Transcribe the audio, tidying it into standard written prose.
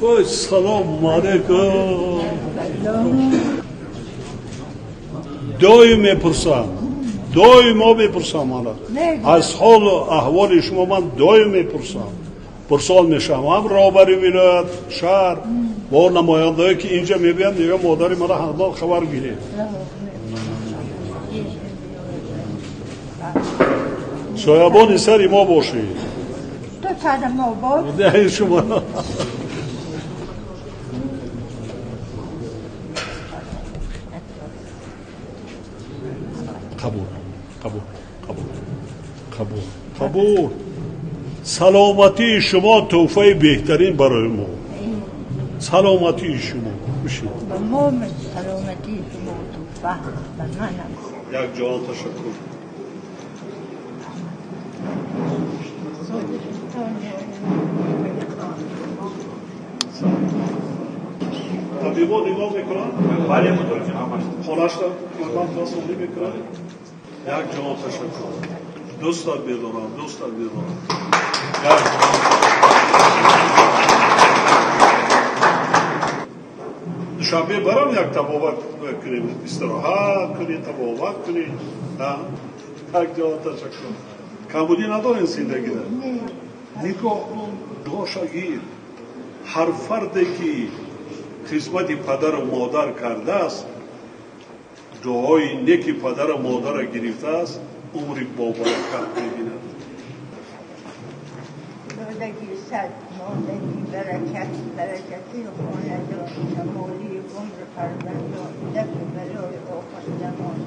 Ой, салом алейкум. Доим мепурсам, доимо мепурсам мана. Аз ҳолу аҳволи шумо ман доим мепурсам. Пурсон мешавам. Ҳам роҳбари вилоят, шаҳр, бо намояндае ки инҷа мебиёнд, мегӯям модари мара ҳамдон хабар гиред. Соябони сари мо бошед. То сари мо бош. Шумо қабул, қабул, қабул, қабул, қабул. Саломатии шумо тӯҳфаи беҳтарин барои мо. Саломатии шумо. Бишед. Ба мо саломатии шумо тӯҳфа, ба манам. Як ҷаҳон ташаккур. Табибон нигоҳ мекунанд? Бале, мутаваҷҷеҳ ҳамаш. Хонашро ман расонӣ мекунанд? Як ҷаҳон ташаккур. Дӯстат медорам, дӯстат медорам. Як ҷаҳон. Душанбе барам як табобат кунем, истироҳат кунем, табобат кунем. Як ҷаҳон ташаккур. Камбудӣ надорем зиндагида? Нигоҳ кун, гошагир. Ҳар фарде ки хизмати падару модар кардааст, дуои неки падару модарро гирифтааст, умри бобаракат мебинад. Додагӣ сад, модагӣ баракат, баракати хонадон, камолии умри фарзандон, дафъи балои охирзамон.